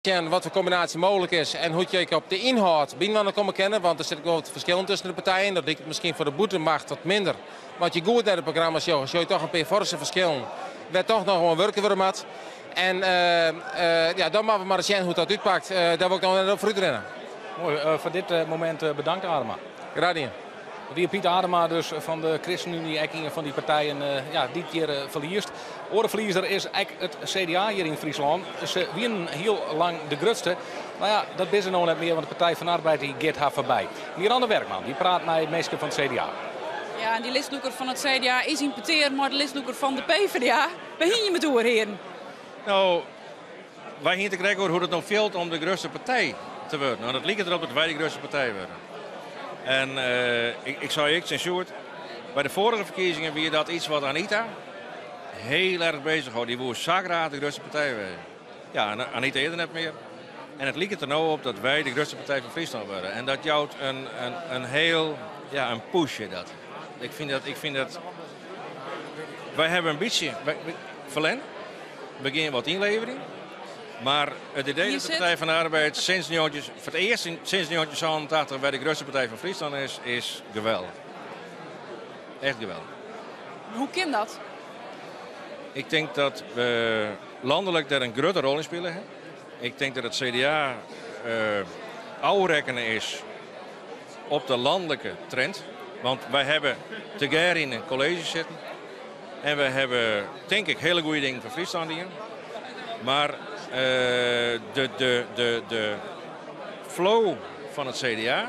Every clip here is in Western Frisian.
Sjen wat foar kombinaasje mooglik is en hoe't je ek op de ynhâld byinoar komme kinne, want der sitte wol wat ferskillen tusken de partijen. Dat liket miskien foar de bûtenmacht wat minder, mar as je goed nei de programma's sjogge, sjogge je toch in pear forse ferskillen wêr't toch noch oan wurke wurde moat. En ja, dan moatte we mar ris sjen hoe't dat útpakt. Dêr wol ik noch net op foarút rinne. Moai, foar dit momint bedankt Adema. Graach dien. Dat wie Piet Adema dus fan de ChristenUnie, ek ien fan dy partijen ja, dy't hjir ferliest. Oare ferliezer is ek it CDA hjir yn Fryslân. Se wienen hiel lang de grutste. Mar ja, dat binne se no net mear, want de Partij van de Arbeid dy giet har foarby. Miranda Werkman dy praat mei minsken fan it CDA. Ja, en dy listlûker fan it CDA is yn petear mei de listlûker fan de PvdA. Wêr hiene jim it oer, hearen? No, wy hiene it krekt oer hoe't it no fielt om de grutste partij te wurden. Want it liket derop dat wy de grutste partij wurde. En ik sei ek tsjin Sjoerd, by de foarige ferkiezingen wie dat iets wat Anita hiel erch bezich hold. Dy woe sa graach de grutste partij wêze. Ja, en Anita is der net mear. En it liket der no op dat wy de grutste partij fan Fryslân wurde. En dat jout in hiel, ja, in push dat. Ik fyn dat, ik fyn dat, wy hawwe in bytsje ferlern. We gean wat ynleverjen. Mar it idee dat de Partij van de Arbeid sinds foar it earst sinds 1987 wer de grutste partij fan Fryslân is, is geweldich. Echt geweldich. Hoe kin dat? Ik tink dat we lanlik dêr in grutte rol yn spile hawwe. Ik tink dat it CDA ôfrekkene is op de lanlike trend. Want wy hawwe tegearre yn in kolleezje sitten. En we hawwe, tink ik, hiele goede dingen foar Fryslân dien. Mar de, de, de, de flow fan it CDA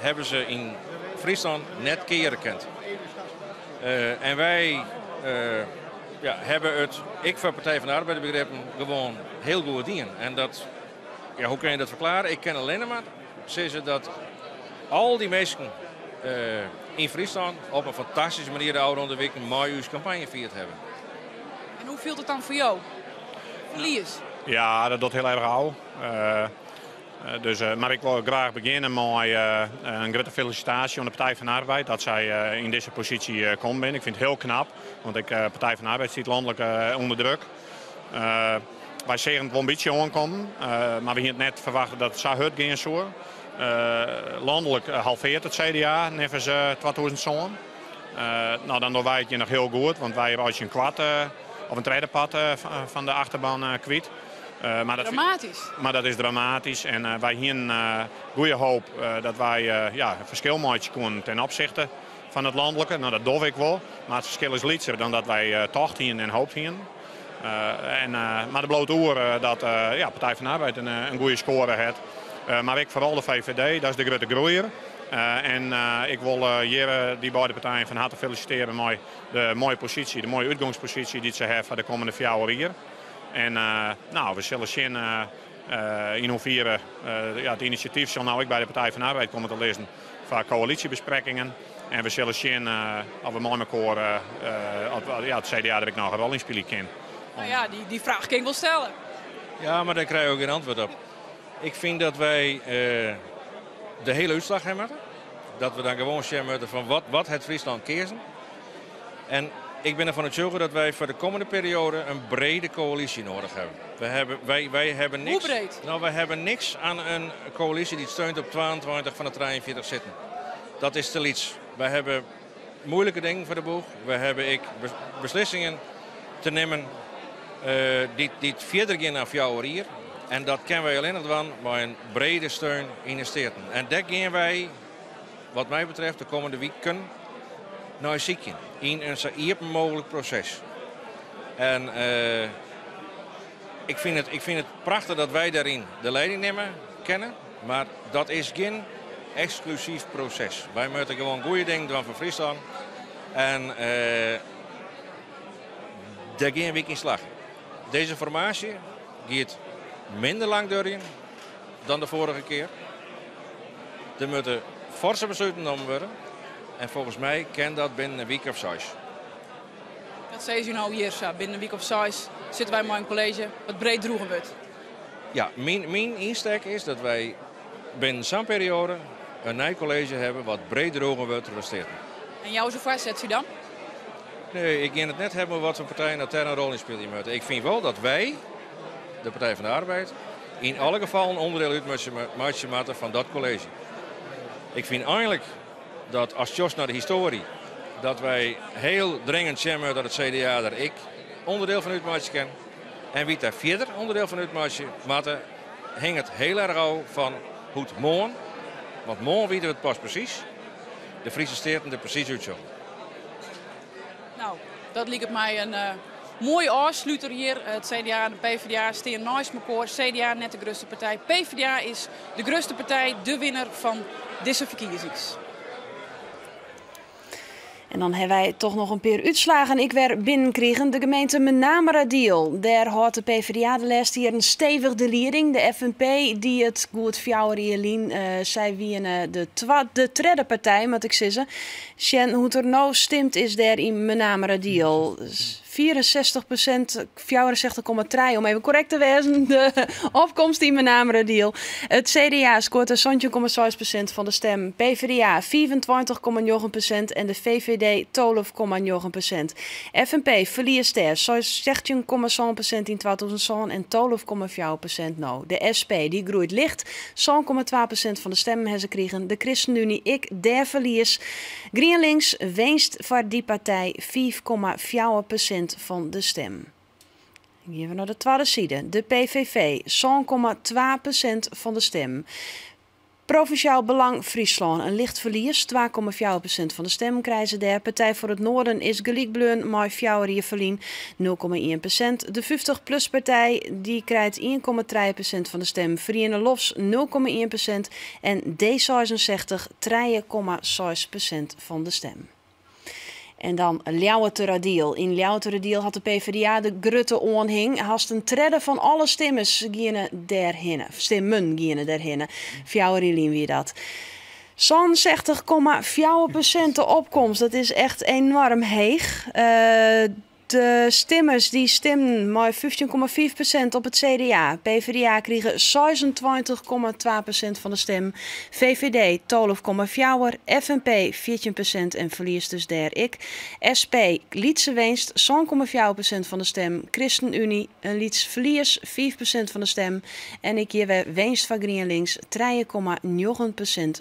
hawwe se yn Fryslân net keare kind. En wy ja, hawwe it, ek foar Partij van de Arbeid begrippen, gewoan hiel goed dien. En dat, ja, hoe kin je dat ferklearje? Ik kin allinne mar sizze dat al dy minsken yn Fryslân op in fantastyske manier de ôfrûne wiken mei ús kampanje fierd hawwe. En hoe fielt it dan foar jo? Ferlies? Ja, dat docht hiel erch ôf. Dus, mar ik wol graach begjinne mei in grutte felisitaasje oan de Partij van de Arbeid dat sy yn dizze posysje kommen binne. Ik fyn it hiel knap, want ek Partij van de Arbeid stiet lanlik ûnder druk. Wy seagen it wol in bytsje oankommen, mar we hiene it net ferwachte dat it sa hurd gean soe. Lanlik halveart it CDA neffens 2007. No, dan dogge wy it hjir noch hiel goed, want wy reitsje in kwart of in tredde part fan de achterban kwyt. Maar dat, dramatysk. Mar dat is dramatysk en wy hiene goede hoop dat wy ja, in ferskil meitsje koene ten opsichte fan it lanlike. No, dat dogge we ek wol, mar it ferskil is lytser dan dat wy tocht hiene en hoopt hiene. En, mar der bliuwt oer dat ja, Partij van de Arbeid in goede skoare hat. Mar ek foaral de VVD, dat is de grutte groeier. En ik wol hjir dy beide partijen fan harte felisitearje mei de moaie posysje, de moaie útgongsposysje dy't se hawwe foar de kommende 4 jier. En no, we sille sjen yn hoefiere ja, it inisjatyf sil no ek by de Partij van de Arbeid komme te lizzen foar koälysjebesprekkingen. En we sille sjen oft we mei mekoar, oft ja, it CDA der ek noch in rol yn spylje kin. No ja, dy fraach kin ik wol stelle. Ja, mar dêr krije jo gjin antwurd op. Ik fyn dat wy de hiele útslach ha moatte. Dat we dan gewoan sjen moatte fan wat, wat hat Fryslân keazen. En ik bin derfan oertsjûge dat wy foar de kommende perioade in brede koälysje nedich hawwe. We hawwe, wy, wy hawwe niks. Hoe breed? No, wy hawwe niks oan in koälysje dy't steunt op 22 fan de 43 sitten. Dat is te lyts. Wy hawwe muoilike dingen foar de boech. Wy hawwe ek beslissingen te nimmen dy't, dy't fierder gean dan 4 jier. En dat kinne wy allinnich dwaan mei in brede steun yn de Steaten. En dêr gean wy, wat my betreft, de kommende wiken nei sykjen. Yn in sa iepen mooglik proses. En ik fyn it prachtich dat wy dêryn de lieding nimme kinne. Mar dat is gjin eksklusyf proses. Wy moatte gewoan goede dingen dwaan foar Fryslân. En dêr gean wy yn slagjen. Dizze formaasje giet minder lang duorjen dan de foarige kear. Der moatte forse besluten nommen wurde. En folgens my kin dat binnen in wike of seis. Dat sizze jo no hjir sa. Binnen in wike of seis sitte wy mei in kolleezje wat breed droegen wurdt. Ja, myn ynstek is dat wy binnen sa'n perioade in nij kolleezje hawwe wat breed droegen wurdt troch de Steaten. En jou ris in foarsetsje dan? Nee, ik gean it net hawwen oer wat foar partijen dat dêr in rol yn spylje moatte. Ik fyn wol dat wy, de Partij van de Arbeid, yn alle gefallen ûnderdiel útmeitsje moatte fan dat kolleezje. Ik fyn eigenlik dat ast sjochst nei de histoarje, dat wy hiel dringend sjen moatte dat it CDA der ek ûnderdiel fan útmeitsje kin. En wie't dêr fierder ûnderdiel fan útmeitsje moatte, hinget hiel erch ôf fan hoe't moarn, want moarn witte we it pas presys, de Fryske Steaten der presys útsjogge. No, dat liket my in moaie ôfsluter hjir. It CDA en de PvdA stean neist mekoar. CDA net de grutste partij. PvdA is de grutste partij, de winner fan dizze ferkiezings. En dan hawwe wy toch noch in pear útslaggen ek wer binnenkrigen. De gemeente Menameradiel, dêr hâldt de PvdA de lêste jierren stevich de lieding. De FNP die it goed 4 jier lyn. Sy wiene de de tredde partij, moat ik sizze. Sjen hoe't der no stimd is dêr yn Menameradiel. 64%, 64,3 om even korrekt te wêzen, de opkomst yn Menameradiel. It CDA skoart 17,6% fan de stim, PvdA 25,9% en de VVD 12,9%. FNP ferliest dêr 16,7% yn 2007 en 12,4% no. De SP dy groeit licht, 7,2% fan de stimmen ha se krigen. De ChristenUnie ek dêr ferlies. GrienLinks winst foar dy partij 5,4% fan de stim. Dan gean we nei de twadde side. De PVV 7,2% fan de stim. Provinsjaal Belang Fryslân, in licht ferlies, 2,4% fan de stimmen krije se dêr. Partij voor het Noorden is gelyk bleaun mei 4 jier ferlyn, 0,1%. De 50PLUS-partij dy krijt 1,3% fan de stim. Feriene Lofts 0,1% en D66 3,6% fan de stim. En dan Ljouwerteradiel. Yn Ljouwerteradiel hat de PvdA de grutte oanhing. Hast in tredde fan alle stimmers giene dêrhinne. Stimmen giene dêrhinne. 4 jier lyn wie dat. 67,4% de opkomst. Dat is echt enoarm heech. De stimmers dy stimden mei 15,5% op it CDA. PvdA krige 26,2% fan de stim. VVD 12,4%, FNP 14% en ferliest dus dêr ek. SP lytse winst 7,4% fan de stim. ChristenUnie in lyts ferlies 5% fan de stim. En ek hjir wer winst foar GrienLinks 3,9%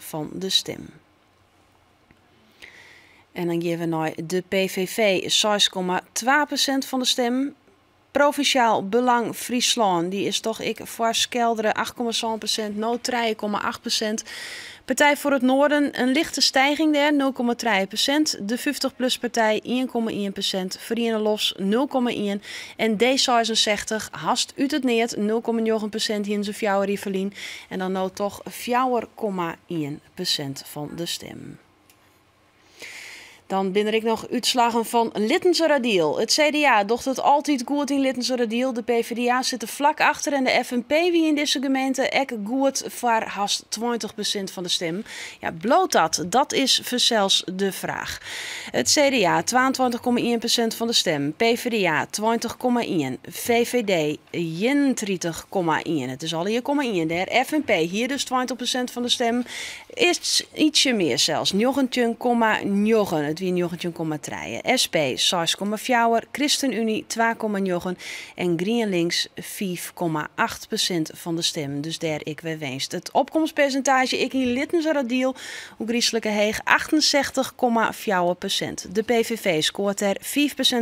fan de stim. En dan gean we nei de PVV, 6,2% fan de stim. Provinsjaal Belang Fryslân, dy is toch ek foar skeldere 8,7%, no 3,8%. Partij voor het Noorden, in lichte stiging dêr, 0,3%. De 50PLUS-partij 1,1%. Feriene Lofts 0,1%. En D66 hast út it neat 0,9% hiene se 4 jier ferlyn. En dan no toch 4,1% fan de stim. Dan binne der ek noch útslaggen fan Littenseradiel. It CDA docht it altyd goed yn Littenseradiel. De PvdA sit der flak achter en de FNP wie yn dizze gemeente ek goed foar hast 20% fan de stim. Ja, bliuwt dat? Dat is fansels de fraach. It CDA 22,1% fan de stim, PvdA 20,1, VVD 31,1. It is allegear komma ien dêr. FNP hier dus 20% fan de stim. Is ytsje mear sels, 19,9. It wie 19,3. SP 6,4, ChristenUnie 2,9 en GrienLinks 5,8% fan de stim. Dus dêr ek wer winst. It opkomstpersintaazje ek yn Littenseradiel, ôfgryslike heech, 68,4%. De PVV skoart dêr 5%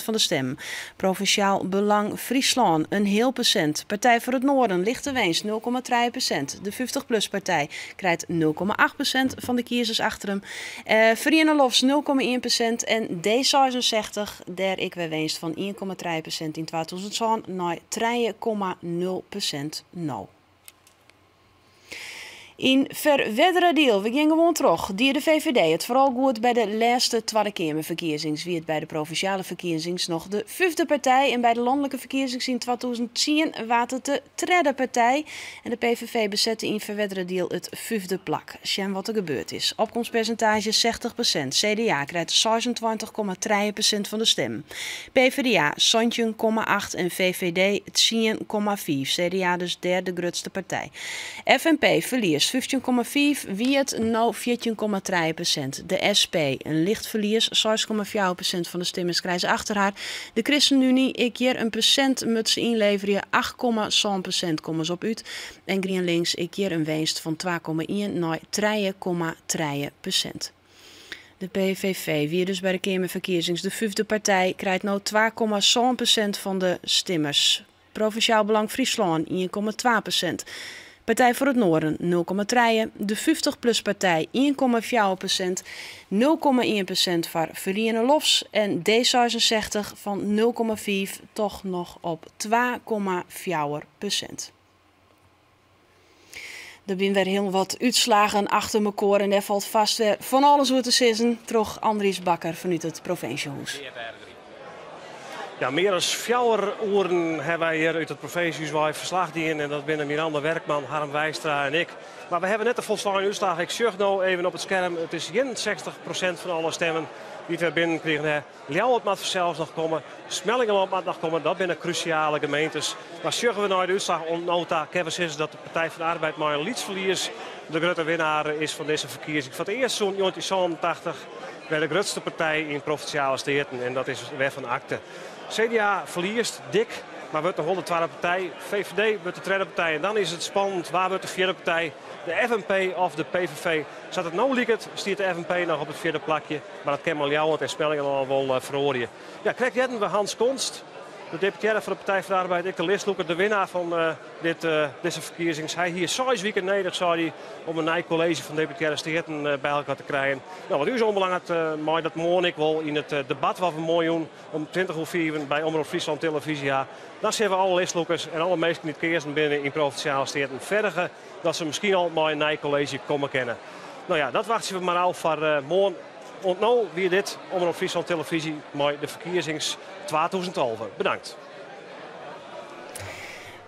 fan de stim. Provinsjaal Belang Fryslân in heal persint. Partij voor het Noorden lichte winst 0,3%. De 50PLUS-partij krijt 0,8% fan de kiezers achter him. Feriene Lofts 0,1% en D66, dêr ek wer winst fan 1,3% yn 2007 nei 3,0% no. Yn Ferwerderadiel, we gean gewoan troch, die de VVD it foaral goed by de lêste Twadde Keamerferkiezings. Wie it by de provinsjale ferkiezings noch de fyfde partij en by de lanlike ferkiezings yn 2010 waard it de tredde partij. En de PVV besette yn Ferwerderadiel it fyfde plak. Sjen wat der gebeurd is. Opkomstpersintaazje 60%. CDA krijt 26,3% fan de stim. PvdA 17,8 en VVD 10,5. CDA dus dêr de grutste partij. FNP ferliest. winst, 15,5 wie it, no 14,3%. De SP in licht ferlies, 6,4% fan de stimmers krije se achter har. De ChristenUnie, ek hjir in persint moat se ynleverje, 8,7% komme se op út. En GrienLinks, ek hjir in winst fan 2,1 nei 3,3%. De PVV wie dus by de Keamerferkiezings de fyfde partij, krijt no 2,7% fan de stimmers. Provinsjaal Belang Fryslân 1,2%. Partij voor het Noorden 0,3, de 50PLUS Partij 1,4%, 0,1% foar Feriene Lofts en D66 fan 0,5 toch noch op 2,4%. Der binne wer hiel wat útslaggen achter mekoar en dêr falt fêst wer fan alles oer te sizzen troch Andries Bakker fanút it provinsjehûs. Ja, mear as 4 oeren hawwe wy hjir út it provinsjehûs wei ferslach dien. En dat binne Miranda Werkman, Harm Weistra en ik. Mar we hawwe net de folsleine útslach. Ik sjoch no even op it skerm. It is 61% fan alle stimmen dy't wy binnenkrigen hawwe. Ljouwert moat fansels noch komme, Smellingerlân moat noch komme. Dat binne krúsjale gemeentes. Mar sjogge we nei de útslach oant no ta, kinne we sizze dat de Partij fan de Arbeid mei in lyts ferlies de grutte winnaar is fan dizze ferkiezing. Foar it earst sûnt 1987 wer de grutste partij yn Provinsjale Steaten en dat is wêrfan akte. CDA ferliest dik, mar wurdt noch wol de twadde partij. VVD wurdt de tredde partij en dan is it spannend wa wurdt de fjirde partij, de FNP of de PVV. Sa't it no liket stiet de FNP noch op it fjirde plakje, mar dat kin mei Ljouwert en Smellingerlân wol feroarje. Ja, krekt hearden we Hans Konst, de deputearre fan de Partij fan de Arbeid, ek de listlûker, de winnaar fan dit, dizze ferkiezings. Hy hie 6 wiken nedich, sei hy, om in nij kolleezje fan deputearre steaten by elkoar te krijen. No, wat ús oanbelanget, mei dat moarn ek wol yn it debat wat we moarnjûn om 20 oer fiven by Omrop Fryslân Televyzje ha. Dan sille we alle listlûkers en alle minsken dy't keazen binne yn Provinsjale Steaten ferge dat se miskien al mei in nij kolleezje komme kinne. No ja, dat wachtsje we mar ôf foar moarn. Oant no wie dit Omrop Fryslân Televyzje mei de ferkiezings 2012. Bedankt.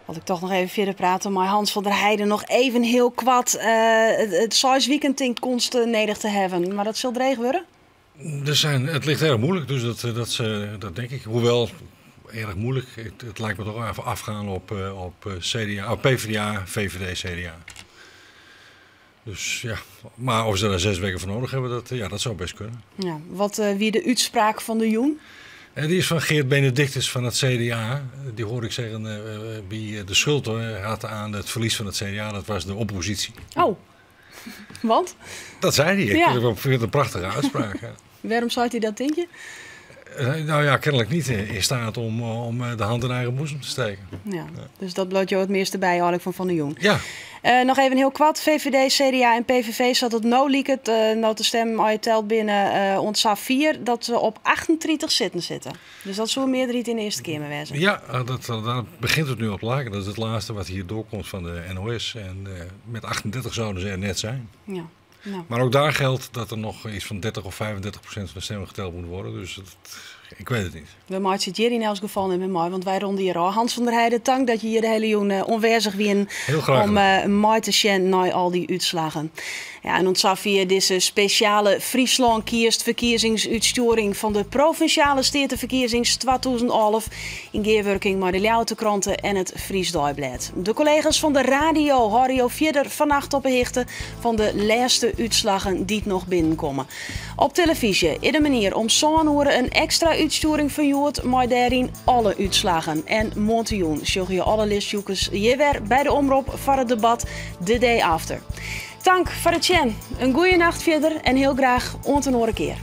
Wol ik toch noch even fierder prate mei Hans van der Heijden. Noch even hiel koart. It 6 wiken tinkt Konst nedich te hawwen, mar dat sil dreech wurde? Het ligt erg moeilijk, dus dat denk ik. Hoewel, erg moeilijk. Het lijkt me toch even afgaan op CDA, op PvdA, VVD, CDA. Dus ja, maar of ze daar 6 weken voor nodig hebben, ja, dat zou best kunnen. Ja, wat wie de útspraak fan de jûn? Die is van Geert Benedictus van het CDA. Die hoor ik zeggen, wie de schuld had aan het verlies van het CDA, dat was de oppositie. Oh, want? Dat zei hij. Ik vind het een prachtige uitspraak. Ja. Waarom zei hij dat, denk je? Nou ja, kennelijk niet in staat om de hand in eigen boezem te steken. Ja, dus dat bliuwt jo it measte by eigenlik fan de jûn. Ja. Noch even hiel koart. VVD, CDA en PVV sa't it no liket, no't de stimmen al teld binne, oant safier dat se op 38 sitten sitte. Dus dat soe mearderheid yn de Earste Keamer wêze. Ja, daar begint het nu op te lijken. Dat is het laatste wat hier doorkomt van de NOS. En met 38 zouden ze er net zijn. Ja. Nou. Maar ook daar geldt dat er nog iets van 30 of 35% van de stemmen geteld moet worden. Dus ik weet het niet. We meitsje it hjir yn elts gefal net mear mei, want wy rûnje hjir ôf. Hans van der Heijden, tank dat je hjir de hiele jûn oanwêzich wienen Hiel graach om gedaan. mei te sjen nei al dy útslaggen. Ja, en oant safier dizze spesjale Fryslân kiest ferkiezingsútstjoering fan de Provinsjale Steateferkiezings 2011 yn gearwurking mei de Ljouwerter Krante en it Fries Deiblêd. De kollega's fan de radio hâlde jo fierder fannacht op 'e hichte fan de lêste útslaggen dy't noch binnenkomme. Op telefyzje is de manier om sân oere in ekstra útstjoering fan Hjoed mei dêryn alle útslaggen. En moarntejûn sjogge je alle listlûkers hjir wer by de Omrop foar it debat The Day After. Tank foar it sjen, in goede nacht fierder en hiel graach oant in oare kear.